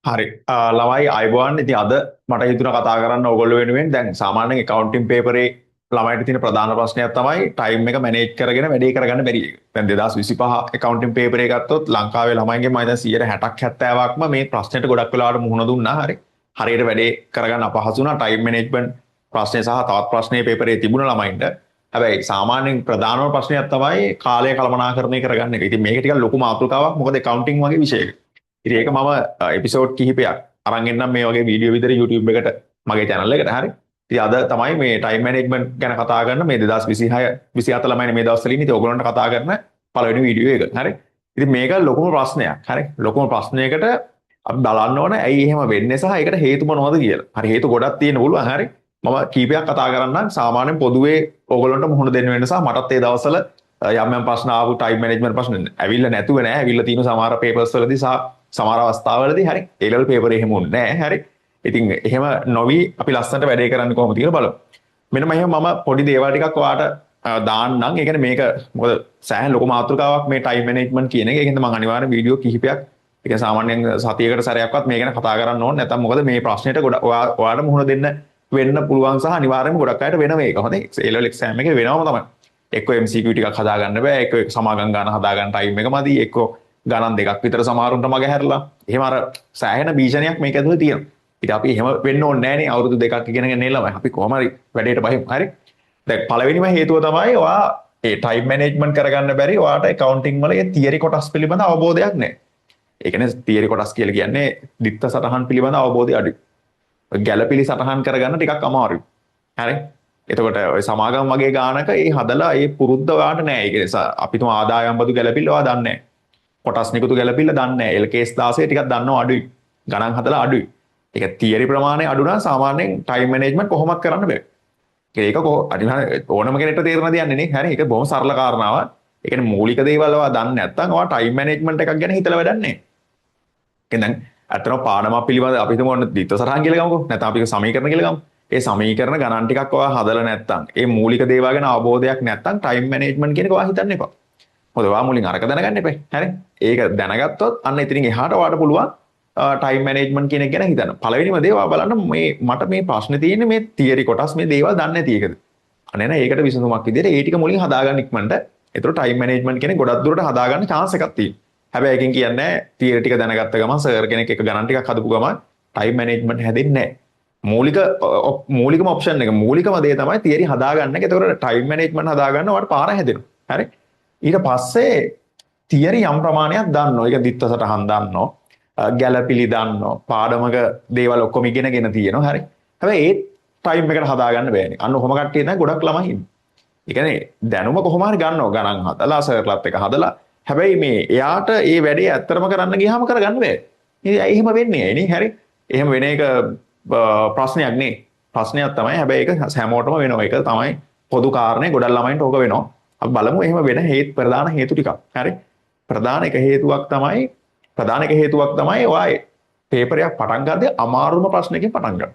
හරි. ළමයි ආයුබෝවන්. ඉතින් අද මට හිතුණා කතා කරන්න ඕගොල්ලෝ වෙනුවෙන්. දැන් සාමාන්‍යයෙන් ඇකවුන්ටිං පේපරේ ළමයිට තියෙන ප්‍රධාන ප්‍රශ්නයක් තමයි ටයිම් එක මැනේජ් කරගෙන වැඩේ කරගන්න බැරි එක. දැන් 2025 ඇකවුන්ටිං පේපරේ ගත්තොත් ලංකාවේ ළමයින්ගේ මම හිතන්නේ 60ක් 70ක්ම මේ ප්‍රශ්නෙට ගොඩක් වෙලාවට මුහුණ දුන්නා. හරි. හරියට වැඩේ කරගන්න අපහසු වුණා. ටයිම් මැනේජ්මන්ට් ප්‍රශ්නේ සහ තවත් ප්‍රශ්නේ පේපරේ තිබුණ ළමයින්ට. හැබැයි සාමාන්‍යයෙන් ප්‍රධානම ප්‍රශ්නයක් තමයි කාලය කළමනාකරණය කරගන්න එක. ඉතින් මේක ටිකක් ලොකු මාතෘකාවක්. මොකද ඇකවුන්ටිං වගේ විෂයක. ඉතින් ඒක මම එපිසෝඩ් කිහිපයක් අරන් එන්නම් මේ වගේ වීඩියෝ විතර YouTube එකට මගේ channel එකට. හරි. ඉතින් අද තමයි මේ ටයිම් මැනේජ්මන්ට් ගැන කතා කරන මේ 2026 24 ළමයිනේ මේ දවස්වල ඉන්නේ. ඉතින් ඔයගොල්ලන්ට කතා කරන පළවෙනි වීඩියෝ එක. හරි. ඉතින් මේක ලොකුම ප්‍රශ්නයක්. හරි. ලොකුම ප්‍රශ්නයකට අපි බලන්න ඕන ඇයි එහෙම වෙන්නේ සහ ඒකට හේතු මොනවද කියලා. හරි, හේතු ගොඩක් තියෙන්න පුළුවන්. හරි. මම කීපයක් කතා කරන්නම්. සාමාන්‍යයෙන් පොදුවේ ඔයගොල්ලන්ට මුහුණ දෙන්න වෙන නිසා මටත් ඒ දවස්වල යම් යම් ප්‍රශ්න ආපු ටයිම් මැනේජ්මන්ට් ප්‍රශ්න ඇවිල්ලා නැතුව නෑ. ඇවිල්ලා තියෙන සමහර පේපර්ස් වලදී සහ සමහර අවස්ථාවලදී. හරි. ඒ ලෙවල් පේපර් එහෙම උන්නේ නෑ. හරි. ඉතින් එහෙම නොවි අපි ලස්සනට වැඩේ කරන්නේ කොහොමද කියලා බලමු. මෙන්න මම එහෙම මම පොඩි දේවල් ටිකක් ඔයාට දාන්නම්. ඒ කියන්නේ මේක මොකද සෑහෙන ලොකු මාතෘකාවක් මේ ටයිම් මැනේජ්මන්ට් කියන එක. ඒකෙන්ද මම අනිවාර්යෙන් වීඩියෝ කිහිපයක්, ඒ කියන්නේ සාමාන්‍යයෙන් සතියකට සැරයක්වත් මේ ගැන කතා කරන්න ඕනේ. නැත්නම් මොකද මේ ප්‍රශ්නෙට ගොඩ ඔයාට මුහුණ දෙන්න වෙන්න පුළුවන් සහ අනිවාර්යයෙන්ම ගොඩක් අයට වෙනව ඒක. හොඳයි. ඒ ලෙවල් එක්සෑම් එකේ වෙනවම තමයි. එක්ක MCQ ටිකක් හදාගන්න බෑ. එක්ක සමාගම් ගාන හදාගන්න ටයිම් එක මදි. එක්ක ගණන් දෙකක් විතර සමහරුන්ට මග හැරලා. එහෙම අර සෑහෙන භීෂණයක් මේක ඇතුලේ තියෙනවා. ඉතින් අපි එහෙම වෙන්න ඕනේ නෑනේ. අවුරුදු දෙකක් ඉගෙනගෙන නේ ළමයි. අපි කොහොම හරි වැඩේට බහිමු. හරි. දැන් පළවෙනිම හේතුව තමයි ඔයා ඒ ටයිම් මැනේජ්මන්ට් කරගන්න බැරි ඔයාට ඇකවුන්ටිං වල ඒ තියරි කොටස් පිළිබඳ අවබෝධයක් නෑ. ඒ කියන්නේ තියරි කොටස් කියලා කියන්නේ ද්විත්ව සටහන් පිළිබඳ අවබෝධය අඩුයි. ගැළපිලි සටහන් කරගන්න ටිකක් අමාරුයි. හරි. එතකොට ඔය සමාගම් වගේ ගානක ඒ හදලා ඒ පුරුද්ද ඔයාට නෑ. ඒක නිසා අපි තුම ආදායම් බදු ගැළපිල්ල ඔයා දන්නේ නෑ. කොටස් නිකුතු ගැළපිල්ල දන්නේ නෑ. LKS 16 ටිකක් දන්නව අඩුයි. ගණන් හදලා අඩුයි. ඒක තියරි ප්‍රමාණය අඩු නම් සාමාන්‍යයෙන් ටයිම් මැනේජ්මන්ට් කොහොමත් කරන්න බෑ. ඒක අනිවාර්යෙන් ඕනම කෙනෙක්ට තේරෙන දෙයක් නෙනේ. හරි. ඒක බොහොම සරල කාරණාවක්. ඒ කියන්නේ මූලික දේවල් ඔයා දන්නේ නැත්නම් ඔයා ටයිම් මැනේජ්මන්ට් එකක් ගැන හිතලා වැඩක් නෑ. ඒ දැන් ඇත්තටම පාඩමක් පිළිබඳ අපි හිතමු ඔන්න ද්විත්ව සටහන් කියලා ගමුකෝ. නැත්නම් අපි සමීකරණ කියලා ගමු. ඒ සමීකරණ ගණන් ටිකක් ඔයා හදලා නැත්නම්, ඒ මූලික දේවල් ගැන අවබෝධයක් නැත්නම් ටයිම් මැනේජ්මන්ට් කියන එක ඔයා හිතන්න එපා. මොකද ඔයා මුලින් අරක දැනගන්න එපා. හරි. ඒක දැනගත්තොත් අන්න ඉතින් එහාට ඔයාට පුළුවන් ටයිම් මැනේජ්මන්ට් කියන එක ගැන හිතන්න. පළවෙනිම දේ ඔයා බලන්න මේ මට මේ ප්‍රශ්නේ තියෙන්නේ මේ තියරි කොටස් මේ දේවල් දන්නේ නැති එකද? අනේ නෑ, ඒකට විසඳුමක් විදියට ඒ ටික මුලින් හදාගන්න ඉක්මනට. ඒතර ටයිම් මැනේජ්මන්ට් කියන ගොඩක් දුරට හදාගන්න චාන්ස් එකක් තියෙනවා. හැබැයි ඒකෙන් කියන්නේ තියරි ටික දැනගත්ත ගමන් සර් කෙනෙක් එක ගණන් ටිකක් හදපු ගමන් ටයිම් මැනේජ්මන්ට් හැදෙන්නේ නැහැ. මූලිකම ඔප්ෂන් එක, මූලිකම දේ තමයි තියරි හදාගන්න එක. ඒතකොට ටයිම් මැනේජ්මන්ට් හදාගන්න ඔයාලට පාර හැදෙනවා. හරි. ඊට පස්සේ තියරි යම් ප්‍රමාණයක් දන්නවා. ඒක ද්විත්ව සටහන් දන්නවා. ගැළපිලි දන්නවා. පාඩමක දේවල් ඔක්කොම ඉගෙනගෙන තියෙනවා. හරි. හැබැයි ඒ ටයිම් එකට හදාගන්න බෑනේ. අන්න ඔහොම කට්ටිය තමයි ගොඩක් ළමයි ඉන්නේ. ඒ කියන්නේ දැනුම කොහොම හරි ගන්නවා. ගණන් හදලා සර්ලත් එක හදලා. හැබැයි මේ එයාට ඒ වැඩේ ඇත්තටම කරන්න ගියාම කරගන්න බෑ. ඉතින් ඇයි එහෙම වෙන්නේ ඇයි නේ? හරි. එහෙම වෙන එක ප්‍රශ්නයක් නේ. ප්‍රශ්නයක් තමයි. හැබැයි ඒක හැමෝටම වෙනවා. ඒක තමයි පොදු කාරණේ. ගොඩක් ළමයින්ට ඕක වෙනවා. අපි බලමු එහෙම වෙන හේතු, ප්‍රධාන හේතු ටිකක්. හරි. ප්‍රධාන එක හේතුවක් තමයි ඔයා පේපරයක් පටන් ගද්දී අමාරුම ප්‍රශ්නකින් පටන් ගන්න.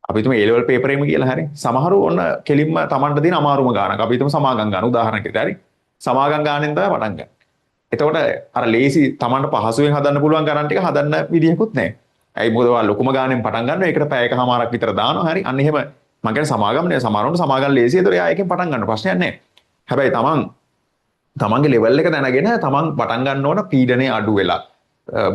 අපි හිතමු ඒ ලෙවල් පේපර් එකම කියලා. හරි. සමහරු ඔන්න කෙලින්ම තමන්ට තියෙන අමාරුම ගානක්. අපි හිතමු සමාගම් ගාන උදාහරණයක් විදිහට. හරි. සමාගම් ගානෙන් තමයි පටන් ගන්න. එතකොට අර ලේසි තමන්ට පහසුවෙන් හදන්න පුළුවන් ගණන් ටික හදන්න විදියකුත් නැහැ. ඇයි, මොකද ඔයා ලොකුම ගානෙන් පටන් ගන්නවා. ඒකට පැය එකහමාරක් විතර දානවා. හරි. අන්න එහෙම මං කියන්නේ සමාගම් නේ. සමහරවන්ට සමාගම් ලේසි. ඒතර එයා ඒකෙන් පටන් ගන්න ප්‍රශ්නයක් නැහැ. හැබැයි තමන්ගේ ලෙවල් එක දැනගෙන තමන් පටන් ගන්න ඕන පීඩනය අඩු වෙලා.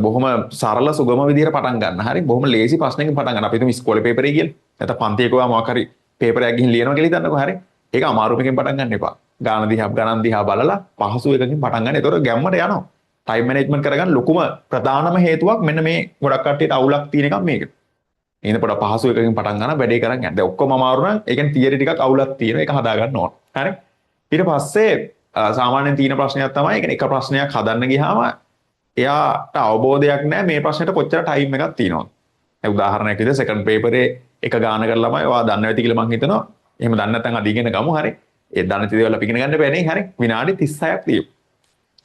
බොහොම සරල සුගම විදිහට පටන් ගන්න. හරි. බොහොම ලේසි ප්‍රශ්නකින් පටන් ගන්න. අපි හිතමු ඉස්කෝලේ පේපරේ කියලා. නැත්නම් පන්තියක ඔයා මොකක් හරි පේපරයක් ගිහින් ලියනවා කියලා හිතන්නකෝ. හරි. ඒක අමාරුම එකකින් පටන් ගන්න එපා. ගාන දිහා ගණන් දිහා බලලා පහසු එකකින් පටන් ගන්න. ඒතකොට ගැම්මට යනවා. ටයිම් මැනේජ්මන්ට් කරගන්න ලොකුම ප්‍රධානම හේතුවක් මෙන්න මේ ගොඩක් කට්ටියට අවුලක් තියෙන එකක් මේක. එහෙනම් පොඩ පහසු එකකින් පටන් ගන්න වැඩේ කරන් යන්න. දැන් ඔක්කොම අමාරු නම් ඒ කියන්නේ තියරි ටිකක් අවුලක් තියෙනවා. ඒක හදා ගන්න ඕන. හරි. ඊට පස්සේ සාමාන්‍යයෙන් තියෙන ප්‍රශ්නයක් තමයි ඒ කියන්නේ එක ප්‍රශ්නයක් හදන්න ගියාම එයාට අවබෝධයක් නැහැ මේ ප්‍රශ්නෙට කොච්චර ටයිම් එකක් තියෙනවද. දැන් උදාහරණයක් විදිහට සෙකන්ඩ් පේපරේ එක ගාන කරලා ළමයි ඔයා දන්නවා ඇති කියලා මං හිතනවා. එහෙම දන්නේ නැත්නම් අද ඉගෙන ගමු. හරි. ඒ දන්න දේවල් අපි ඉගෙන ගන්න බෑනේ. හරි. විනාඩි 36ක් තියෙනවා.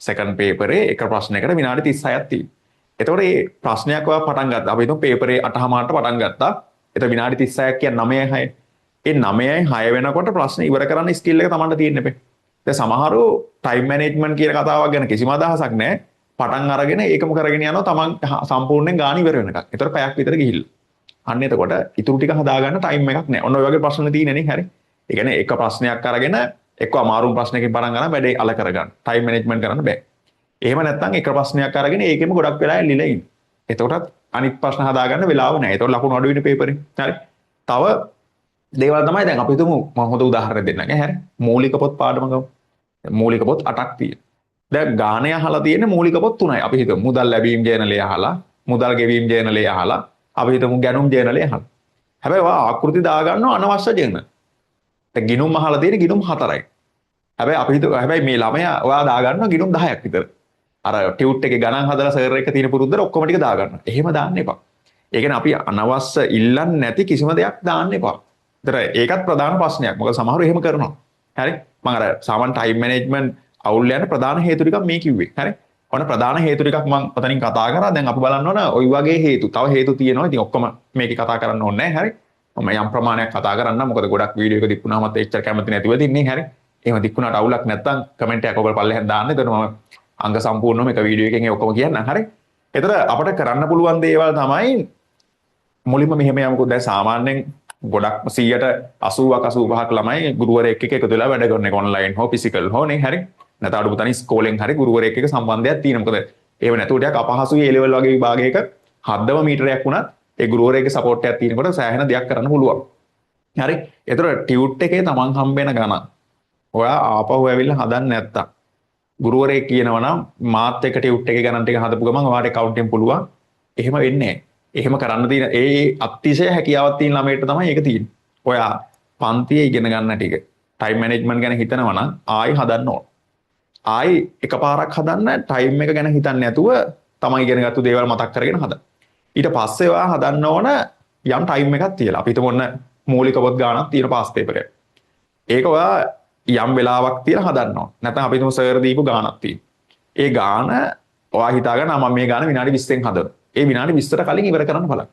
සෙකන්ඩ් පේපරේ එක ප්‍රශ්නයකට විනාඩි 36ක් තියෙනවා. එතකොට මේ ප්‍රශ්නයක් ඔයා පටන් ගත්තා. අපි හිතමු පේපරේ 8:00ට පටන් ගත්තා. එතකොට විනාඩි 36ක් කියන්නේ 9:06. ඒ 9:06 වෙනකොට ප්‍රශ්න ඉවර කරන්න ස්කිල් එක තමන්ට තියෙන්න එපේ. දැන් සමහරු ටයිම් මැනේජ්මන්ට් කියන කතාවක් ගැන කිසිම අදහසක් නැහැ. පටන් අරගෙන ඒකම කරගෙන යනවා තමන් සම්පූර්ණයෙන් ගාන ඉවර වෙනකන්. ඒතර පැයක් විතර ගිහිල්ලා. අන්න එතකොට ඉතුරු ටික හදාගන්න ටයිම් එකක් නෑ. ඔන්න ඔය වගේ ප්‍රශ්න තියෙන්නේ නේ. හරි. ඒ කියන්නේ එක ප්‍රශ්නයක් අරගෙන එක්ක අමාරුම ප්‍රශ්නයකින් පටන් ගන්න වැඩේ අල කරගන්න. ටයිම් මැනේජ්මන්ට් කරන්න බෑ. එහෙම නැත්නම් එක ප්‍රශ්නයක් අරගෙන ඒකෙම ගොඩක් වෙලා ඇල්ලිලා ඉන්න. එතකොටත් අනිත් ප්‍රශ්න හදාගන්න වෙලාව නෑ. එතකොට ලකුණු අඩු වෙන පේපරේ. හරි. තව දේවල් තමයි දැන් අපි හිතමු මම හොඳ උදාහරණයක් දෙන්නම් ඈ. හරි. මූලික පොත් පාඩම ගමු. මූලික පොත් 8ක් තියෙනවා. දැන් ගාණය අහලා තියෙන්නේ මූලික පොත් 3යි. අපි හිතමු මුදල් ලැබීම් ජේනලය අහලා, මුදල් ගෙවීම් ජේනලය අහලා, අපි හිතමු ගැනුම් ජේනලය අහලා. හැබැයි ඔයා ආකෘති දාගන්නවා අනවශ්‍ය ජේනල්. දැන් ගිනුම් අහලා තියෙන්නේ ගිනුම් 4යි. හැබැයි අපි හිතුව හැබැයි මේ ළමයා ඔයා දාගන්නවා ගිනුම් 10ක් විතර. අර ටියුට් එකේ ගණන් හදලා සර් එක තියෙන පුරුද්දට ඔක්කොම ටික දාගන්නවා. එහෙම දාන්න එපා. ඒ කියන්නේ අපි අනවශ්‍ය ඉල්ලන්නේ නැති කිසිම දෙයක් දාන්න එපා. ඒතර ඒකත් ප්‍රධාන ප්‍රශ්නයක්. මොකද සමහරව එහෙම කරනවා. හරි? මම අර සාමාන්‍ය ටයිම් මැනේජ්මන්ට් අවුල් යන ප්‍රධාන හේතු ටිකක් මේ කිව්වේ. හරි? ඔන්න ප්‍රධාන හේතු ටිකක් මම ඔතනින් කතා කරා. දැන් අපි බලන්න ඕන ඔය වගේ හේතු. තව හේතු තියෙනවා. ඉතින් ඔක්කොම මේකේ කතා කරන්න ඕනේ නැහැ. හරි? මම යම් ප්‍රමාණයක් කතා කරන්න. මොකද ගොඩක් වීඩියෝ එක දික්ුණාමත් එච්චර කැමති නැතිව තින්නේ. හරි? එහෙම දික්ුණාට අවුලක් නැත්තම් කමෙන්ට් එකක් ඔයගොල්ලෝ පල්ලෙහාන් දාන්න. එතකොට මම අංග සම්පූර්ණවම එක වීඩියෝ එකකින් ඒ ඔක්කොම කියන්නම්. හරි? එතකොට අපිට කරන්න පුළුවන් දේවල් තමයි මුලින්ම මෙහෙම යමුකෝ. දැන් සාමාන්‍යයෙන් ගොඩක් 180ක් 85ක් ළමයි ගුරුවරයෙක් එක්ක එකතු වෙලා වැඩ කරන එක ඔන්ලයින් හෝ ෆිසිකල් හෝ නේ. හරි? නැත්නම් අඩුම තරමින් ඉස්කෝලෙන් හරි ගුරුවරයෙක් එක්ක සම්බන්ධයක් තියෙනවා. මොකද එහෙම නැතුව ටිකක් අපහසුයි ඒ ලෙවල් වගේ විභාගයක හද්දම මීටරයක් වුණත් ඒ ගුරුවරයෙක්ගේ සපෝට් එකක් තියෙනකොට සෑහෙන දෙයක් කරන්න පුළුවන්. හරි? ඒතර ටියුට් එකේ තමන් හම්බෙන ගණන් ඔයා ආපහු ඇවිල්ලා හදන්න නැත්තම් ගුරුවරයෙක් කියනවා නම් මාත් එක්ක ටියුට් එකේ ගණන් ටික හදපු ගමන් ඔයාට ඇකවුන්ටින් පුළුවන්. එහෙම වෙන්නේ නැහැ. එහෙම කරන්න තියෙන ඒ අතිශය හැකියාවක් තියෙන ළමයට තමයි ඒක තියෙන්නේ. ඔයා පන්තියේ ඉගෙන ගන්න ටික ටයිම් මැනේජ්මන්ට් ගැන හිතනවා නම් ආයි හදන්න ඕන. ආයි එකපාරක් හදන්න ටයිම් එක ගැන හිතන්නේ නැතුව තමන් ඉගෙන ගත්තු දේවල් මතක් කරගෙන හදන්න. ඊට පස්සේ ඔයා හදන්න ඕන යම් ටයිම් එකක් තියලා. අපි හිතමු ඔන්න මූලික පොත් ගාණක් තියෙන පාස් පේපර් එක. ඒක ඔයා යම් වෙලාවක් තියලා හදන්න ඕන. නැත්නම් අපි හිතමු සර් දීපු ගාණක් තියෙනවා. ඒ ගාණ ඔයා හිතා ගන්න මම මේ ගාණ විනාඩි 20න් හදනවා. ඒ විනාඩි 20ට කලින් ඉවර කරන්න බලන්න.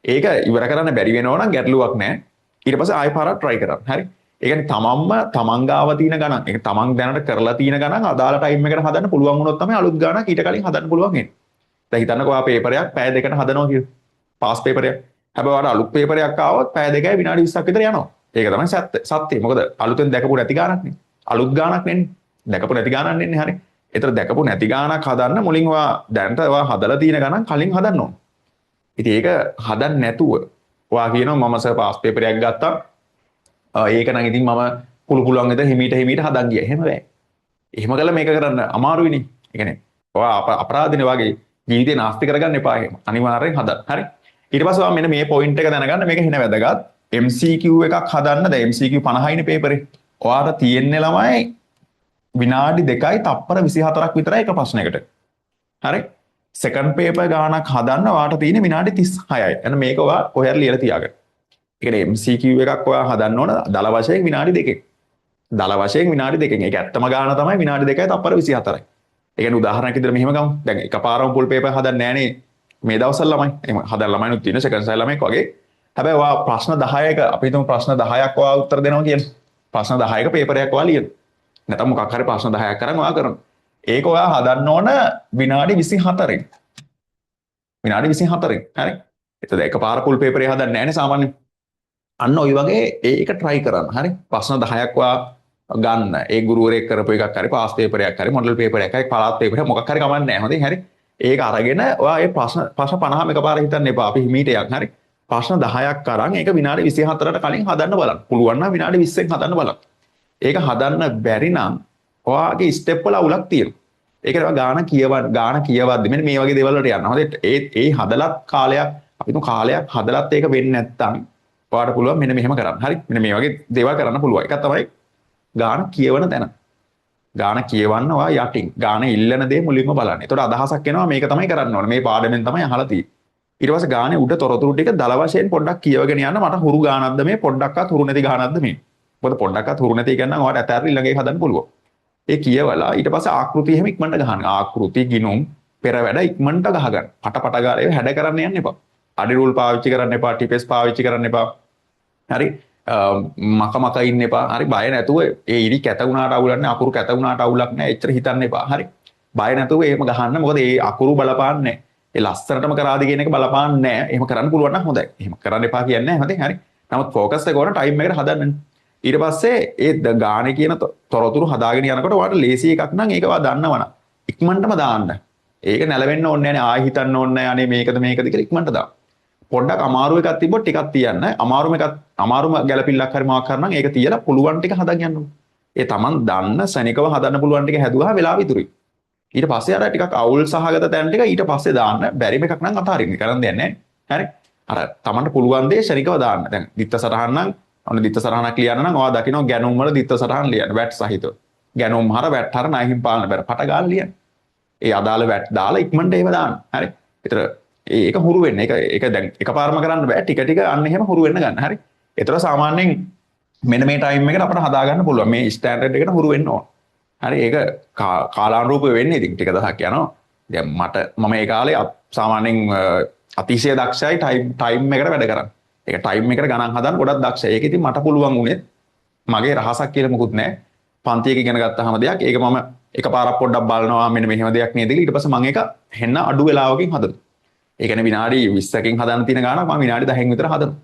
ඒක ඉවර කරන්න බැරි වෙනවා නම් ගැටලුවක් නෑ. ඊට පස්සේ ආයෙ පාරක් try කරන්න. හරි? ඒ කියන්නේ තමන්ම තමන් ගාව තියෙන ගණන්, ඒක තමන් දැනට කරලා තියෙන ගණන් අදාළ ටයිම් එකට හදන්න පුළුවන් වුණොත් තමයි අලුත් ගාණක් ඊට කලින් හදන්න පුළුවන් වෙන්නේ. දැන් හිතන්නකෝ ඔයා පේපරයක් පැය දෙකට හදනවා කියලා. පාස් පේපරයක්. හැබැයි ඔයාට අලුත් පේපරයක් ආවොත් පැය දෙකයි විනාඩි 20ක් විතර යනවා. ඒක තමයි සත්‍ය. මොකද අලුතෙන් දැකපු නැති ගාණක් නේ. අලුත් ගාණක් නෙන්නේ. දැකපු නැති ගාණක් නෙන්නේ. හරි. ඒතර දැකපු නැති ගාණක් හදන්න මුලින් ඔයා දැනට ඔයා හදලා තියෙන ගණන් කලින් හදන්න ඕන. ඉතින් ඒක හදන්න නැතුව ඔයා කියනවා මම සර් පාස් පේපරයක් ගත්තා. ඒක නම් ඉතින් මම පුළු පුළුවන් විතර හිමීට හිමීට හදන් ගියා. එහෙම බෑ. එහෙම කළා මේක කරන්න අමාරුයිනේ. ඒ කියන්නේ ඔයා අපරාධනේ වගේ ජීවිතේ නාස්ති කරගන්න එපා එහෙම. අනිවාර්යෙන් හදන්න. හරි. ඊට පස්සේ ඔයා මෙන්න මේ පොයින්ට් එක දැනගන්න මේක හින වැදගත්. MCQ එකක් හදන්න දැන් MCQ 50යිනේ පේපරේ. ඔයාට තියෙන්නේ ළමයි විනාඩි 2යි තප්පර 24ක් විතරයි එක ප්‍රශ්නයකට. හරි. සෙකන්ඩ් පේපර් ගාණක් හදන්න ඔයාට තියෙන්නේ විනාඩි 36යි. එහෙනම් මේක ඔයා කොහේ හරි ලියලා තියාගන්න. ඒ කියන්නේ MCQ එකක් ඔයා හදන්න ඕන දල වශයෙන් විනාඩි 2කින්. දල වශයෙන් විනාඩි 2කින්. ඒක ඇත්තම ගාණ තමයි විනාඩි 2යි තප්පර 24යි. ඒ කියන්නේ උදාහරණයක් විදිහට මෙහෙම ගමු. දැන් එකපාරම ෆුල් පේපර් හදන්නේ නෑනේ මේ දවස්වල ළමයි. එහෙම හදන ළමයිනුත් තියෙන සෙකන්ඩ් සයිඩ් ළමෙක් වගේ. හැබැයි ඔයා ප්‍රශ්න 10ක අපි හිතමු ප්‍රශ්න 10ක් ඔයා උත්තර දෙනවා කියලා. ප්‍රශ්න 10ක පේපරයක් ඔයා ලියනවා. නැත්නම් මොකක් හරි ප්‍රශ්න 10ක් කරන් ඔයා කරනවා. ඒක ඔයා හදන්න ඕන විනාඩි 24න්. විනාඩි 24න්. හරි. එතකොට එකපාර ෆුල් පේපරේ හදන්නේ නෑනේ සාමාන්‍යයෙන්. අන්න ඔය වගේ ඒක try කරන්න. හරි. ප්‍රශ්න 10ක් ඔයා ගන්න. ඒ ගුරුවරයෙක් කරපු එකක් හරි පාස් පේපරයක් හරි මොඩල් පේපරයක් හරි පළාත් පේපරයක් මොකක් හරි කමක් නෑ. හොඳේ. හරි. ඒක අරගෙන ඔයා ඒ ප්‍රශ්න 50ම එකපාර හිතන්න එපා. අපි හිමීට යන්. හරි. ප්‍රශ්න 10ක් අරන් ඒක විනාඩි 24ට කලින් හදන්න බලන්න. පුළුවන් නම් විනාඩි 20න් හදන්න බලන්න. ඒක හදන්න බැරි නම් ඔයාගේ ස්ටෙප් වල අවුලක් තියෙනවා. ඒක තමයි ගාන කියවන්න, ගාන කියවද්දි මෙන්න මේ වගේ දේවල් වලට යන්න. හොඳේ. ඒ ඒ හදලත් කාලයක් අපි තුන් කාලයක් හදලත් ඒක වෙන්නේ නැත්තම් ඔයාට පුළුවන් මෙන්න මෙහෙම කරන්න. හරි. මෙන්න මේ වගේ දේවල් කරන්න පුළුවන්. එකක් තමයි ගාන කියවන තැන. ගාන කියවන්න ඔයා යටින් ගාන ඉල්ලන දේ මුලින්ම බලන්න. එතකොට අදහසක් එනවා මේක තමයි කරන්න ඕනේ. මේ පාඩමෙන් තමයි අහලා තියෙන්නේ. ඊට පස්සේ ගානේ උඩ තොරතුරු ටික දල වශයෙන් පොඩ්ඩක් කියවගෙන යන්න මට හුරු ගානක්ද මේ පොඩ්ඩක්වත් හුරු නැති ගානක්ද මේ. මොකද පොඩ්ඩක්වත් හුරු නැති එක නම් ඔයාට අතහැරලා ඊළඟ එක හදන්න පුළුවන්. ඒ කියවලා ඊට පස්සේ ආකෘති එහෙම ඉක්මනට ගහන්න. ආකෘති ගිනුම් පෙර වැඩ ඉක්මනට ගහගන්න. පට පට ගාලා ඒව හැඩ කරන්න යන්න එපා. අඩි රූල් පාවිච්චි කරන්න එපා. ටිපෙස් පාවිච්චි කරන්න එපා. හරි. මක මක ඉන්න එපා. හරි බය නැතුව ඒ ඉරි කැත වුණාට අවුලක් නෑ. අකුරු කැත වුණාට අවුලක් නෑ. එච්චර හිතන්න එපා. හරි. බය නැතුව එහෙම ගහන්න. මොකද ඒ අකුරු බලපාන්නේ නැහැ. ඒ ලස්සනටම කරාද කියන එක බලපාන්නේ නැහැ. එහෙම කරන්න පුළුවන් නම් හොඳයි. එහෙම කරන්න එපා කියන්නේ නැහැ. හොඳයි. හරි. නමුත් ෆෝකස් එක ඕන ටයිම් එකට හදන්න. ඊට පස්සේ ඒ ගානේ කියන තොරතුරු හදාගෙන යනකොට ඔයාලට ලේසි එකක් නම් ඒක ඔයා දන්නවනම් ඉක්මනටම දාන්න. ඒක නැලවෙන්න ඕනේ නැහැ. ආයෙ හිතන්න ඕනේ නැහැ. අනේ මේකද මේකද කියලා ඉක්මනට දාන්න. පොඩ්ඩක් අමාරු එකක් තිබ්බොත් ටිකක් තියන්න. අමාරුම එකක් අමාරුම ගැලපිල්ලක් හරි මොකක් හරි නම් ඒක තියලා පුළුවන් ටික හදන් යන්න ඕනේ. ඒ තමන් දන්න සනිකව හදන්න පුළුවන් ටික හැදුවා වෙලාව ඉතුරුයි. ඊට පස්සේ අර ටිකක් අවුල් සහගත තැන් ටික ඊට පස්සේ දාන්න. බැරිම එකක් නම් අතාරින්න. කරන්න දෙයක් නැහැ. හරි. අර තමන්ට පුළුවන් දේ ශනිකව දාන්න. දැන් දිත්ත සටහන් නම් ඔන්න දිත්ත සටහනක් ලියන්න නම් ඔයා දකිනවා ගැනුම් වල දිත්ත සටහන් ලියන්න. වැට් සහිතව. ගැනුම් හර වැට් හර ණයහිම් පාලන බැර පට ගාලා ලියන්න. ඒ අදාළ වැට් දාලා ඉක්මනට ඒව දාන්න. හරි. ඒතර ඒක හුරු වෙන්න. ඒක ඒක දැන් එකපාරම කරන්න බෑ. ටික ටික අන්න එහෙම හුරු වෙන්න ගන්න. හරි. ඒතර සාමාන්‍යයෙන් මෙන්න මේ ටයිම් එකට අපිට හදා ගන්න පුළුවන්. මේ ස්ටෑන්ඩඩ් එකට හුරු වෙන්න ඕන. හරි. ඒක කාලානුරූපව වෙන්නේ. ඉතින් ටික දවසක් යනවා. දැන් මම ඒ කාලේ සාමාන්‍යයෙන් අතිශය දක්ෂයි ටයිම් එකට වැඩ කරන්න. ඒක ටයිම් එකට ගණන් හදන්න ගොඩක් දක්ෂයි. ඒක ඉතින් මට පුළුවන් වුණේ මගේ රහසක් කියලා මොකුත් නෑ. පන්තියක ඉගෙන ගත්තාම දෙයක්. ඒක මම එකපාරක් පොඩ්ඩක් බලනවා මෙන්න මෙහෙම දෙයක් නේද කියලා. ඊට පස්සේ මම ඒක හෙන්න අඩු වෙලාවකින් හදනවා. ඒ කියන්නේ විනාඩි 20කින් හදන්න තියෙන ගාණක් මම විනාඩි 10න් විතර හදනවා.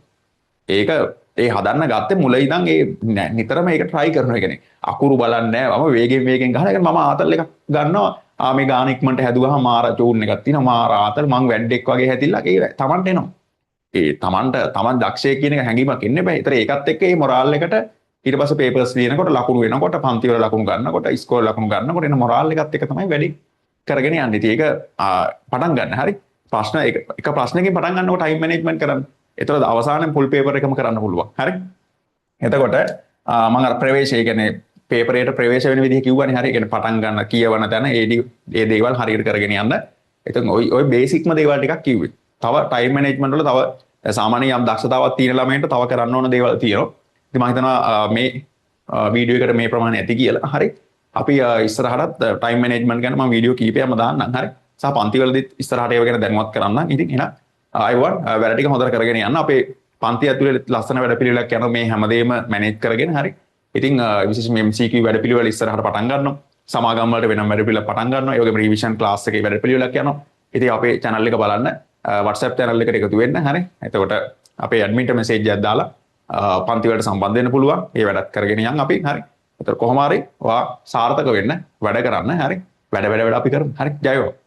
ඒක ඒ හදන්න ගත්තේ මුල ඉඳන් ඒ නිතරම ඒක try කරනවා. ඒ කියන්නේ අකුරු බලන්නේ නෑ. මම වේගෙන් වේගෙන් ගහන. ඒ කියන්නේ මම ආතල් එකක් ගන්නවා. ආ මේ ගාන ඉක්මනට හැදුවහම මාර චූන් එකක් තියෙනවා. මාර ආතල් මං වැඩෙක් වගේ හැදිලා ඒ තමන්ට එනවා. ඒ තමන්ට තමන් දක්ෂයෙක් කියන එක හැඟීමක් එන්න බෑ. ඒතර ඒකත් එක්ක ඒ මොරාල් එකට ඊට පස්සේ පේපර්ස් ලියනකොට ලකුණු වෙනකොට පන්ති වල ලකුණු ගන්නකොට ඉස්කෝලේ ලකුණු ගන්නකොට එන මොරාල් එකත් එක්ක තමයි වැඩි කරගෙන යන්නේ. ඉතින් ඒක පටන් ගන්න. හරි. ප්‍රශ්න එක ප්‍රශ්නකින් පටන් ගන්නකොට ටයිම් මැනේජ්මන්ට් කරන්න. ඒතර අවසානයේ ෆුල් පේපර් එකම කරන්න පුළුවන්. හරි. එතකොට මම අර ප්‍රවේශය කියන්නේ පේපරේට ප්‍රවේශ වෙන විදිහ කිව්වනේ. හරි. ඒ කියන්නේ පටන් ගන්න කියවන තැන ඒ දේවල් හරියට කරගෙන යන්න. එතකොට ඔය බේසික්ම දේවල් ටිකක් කිව්වේ. තව ටයිම් මැනේජ්මන්ට් වල තව සාමාන්‍ය යම් දක්ෂතාවක් තියෙන ළමයින්ට තව කරන්න ඕන දේවල් තියෙනවා. ඉතින් මම හිතනවා මේ වීඩියෝ එකට මේ ප්‍රමාණය ඇති කියලා. හරි. අපි ඉස්සරහටත් ටයිම් මැනේජ්මන්ට් ගැන මම වීඩියෝ කීපයක්ම දාන්නම්. හරි. සහ පන්ති වලදීත් ඉස්සරහට ඒව ගැන දැනුවත් කරන්නම්. ඉතින් එහෙනම් ආයුබෝවන් වැඩ ටික හොඳට කරගෙන යන්න. අපේ පන්ති ඇතුලේ ලස්සන වැඩ පිළිවෙලක් යනවා මේ හැමදේම මැනේජ් කරගෙන. හරි. ඉතින් විශේෂයෙන්ම MCQ වැඩ පිළිවෙල ඉස්සරහට පටන් ගන්නවා. සමාගම් වලට වෙනම වැඩ පිළිවෙලක් පටන් ගන්නවා. ඒ වගේම රිවිෂන් ක්ලාස් එකේ වැඩ පිළිවෙලක් යනවා. ඉතින් අපේ channel එක බලන්න. WhatsApp channel එකට එකතු වෙන්න. හරි. එතකොට අපේ ඇඩ්මින්ට මැසේජ් එකක් දාලා පන්ති වලට සම්බන්ධ වෙන්න පුළුවන්. ඒ වැඩත් කරගෙන යන් අපි. හරි. එතකොට කොහොම හරි ඔයා සාර්ථක වෙන්න වැඩ කරන්න. හරි. වැඩ වැඩ වැඩ අපි කරමු. හරි. ජය වේවා.